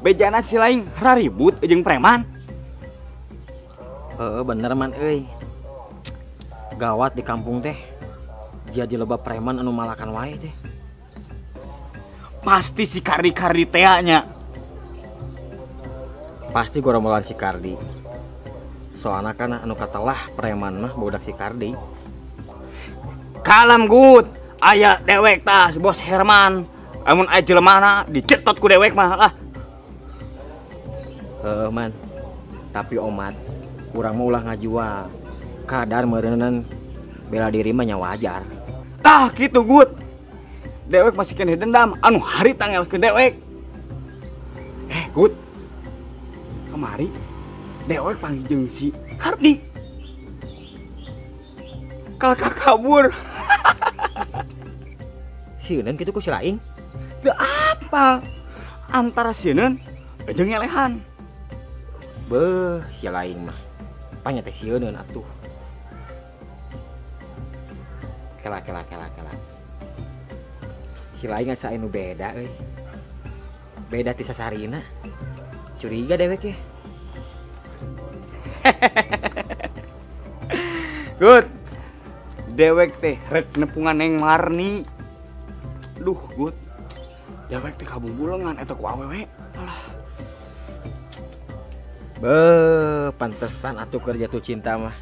Bejana si laing raribut jeung preman. Heeh, bener man euy. Gawat di kampung teh. Jadi loba preman anu malakan wae teh. Pasti si Kardi-Kardi tea nya. Pasti goromolan si Kardi. Soalna kan anu katelah preman mah budak si Kardi. Kalem gut, aya dewek tah si Bos Herman. Amun aya jelemana dicetot ku dewek mah lah. Heuh man. Tapi omat urang mah ulah ngajual. Kadar meureunan bela diri mah nya wajar. Tah kitu gut. Dewek masih keneh dendam anu harita ngelkeun dewek. Gut. Kamari dewek panggil jeung si Kardi. Kalakah kabur. Sieun kitu ku si laing. Teu apal antara sieun jeung ngelehan. Beuh, si laing mah. Panya teh sieun atuh. Kela kela kela kela. Si laing asa anu beda euy. Beda ti sasarina. Curiga dewek ya. Good. Dewek teh rek nepungan Neng Marni. Duh, good. Dewek teh kabungbulengan eta ku awewe. Alah. Beuh, pantesan atuh keur jatuh cinta mah.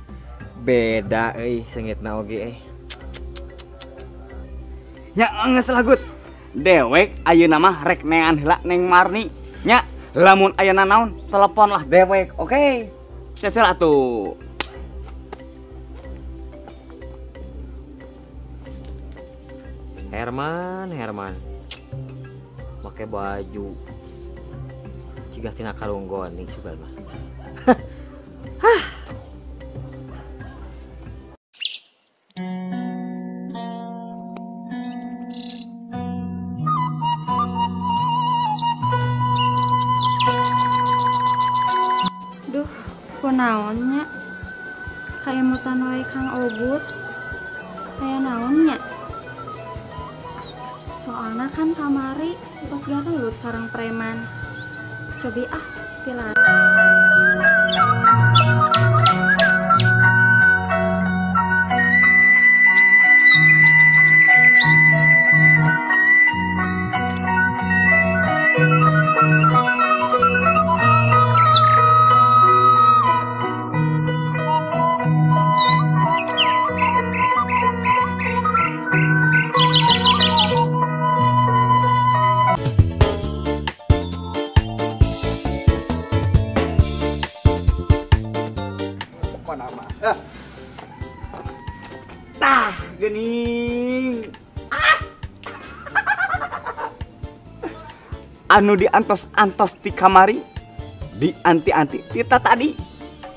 Beda euy seungitna oge euy. Nya geus lah gut. Dewek ayeuna mah rek neangan heula Neng Marni. Nya, lamun aya nanaon telepon lah dewek, oke? Okay? Cecel atuh. Herman, Herman. Make baju cigah tina karunggon nih sugan mah. Hah. Duh, kunaonnya? Kaemutan wae Kang Obut. Aya naonnya? Soalna kan kamari pas garelut sareng preman. Cobi ah, pilar. Tah gening. Ah. Anu diantos-antos ti kamari, dianti-anti tita tadi.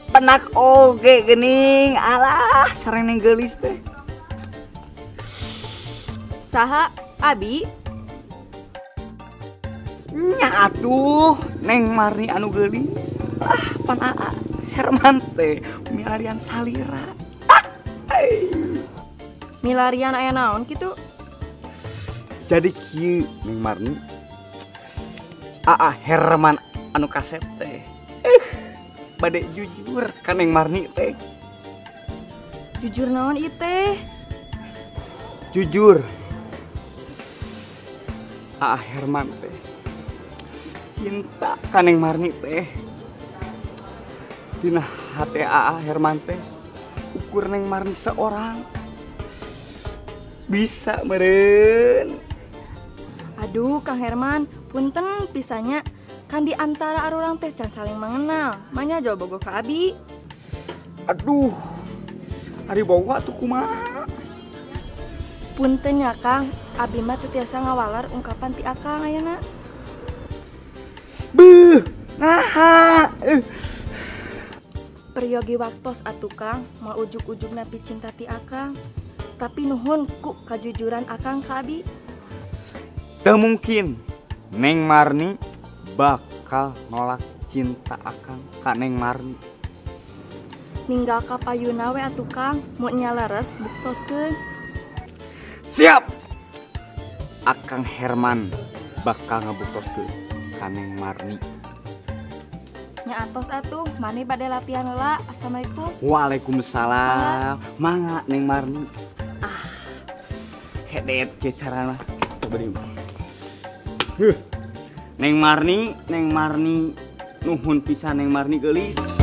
Penak oge gening. Alah, sareng geulis teh. Saha Abi? Nya atuh, Neng Marni anu geulis. Ah, pan aa Herman teh milarian salira. Ah, milarian aya naon kitu? Jadi kieu Neng Marni. Aa Herman anu kasep teh. Bade jujur ka Neng Marni teh. Jujur naon ieu teh? Jujur. Aa Herman teh cinta ka Neng Marni teh. Dina hate Aa Herman teh ukur Neng Marni seorang. Bisa meren. Aduh Kang Herman, punten pisanya. Kan di antara arurang teh can saling mengenal. Manya jauh bogoh ka abi. Aduh, ari bogoh atuh kumaha? Punten ya Kang, abi mah teu tiasa ngawalar ungkapan ti akang ayeuna. Beuh, naha. Peryogi waktos atuh Kang, moal ujug-ujug napi cinta ti akang. Tapi nuhun ku kajujuran akang ka abi. Teu mungkin Neng Marni bakal nolak cinta akang ka Neng Marni. Ninggal ka payuna we atuh Kang, mun nya leres buktoskeun. Siap. Akang Herman bakal ngabuktoskeun. Ka Neng Marni. Nya atos atuh, mani bade latihan heula. Assalamualaikum. Waalaikumsalam. Mangga Neng Marni. Ah. Kedet ke carana. Coba deh. Huh. Neng Marni, Neng Marni, nuhun pisan Neng Marni geulis.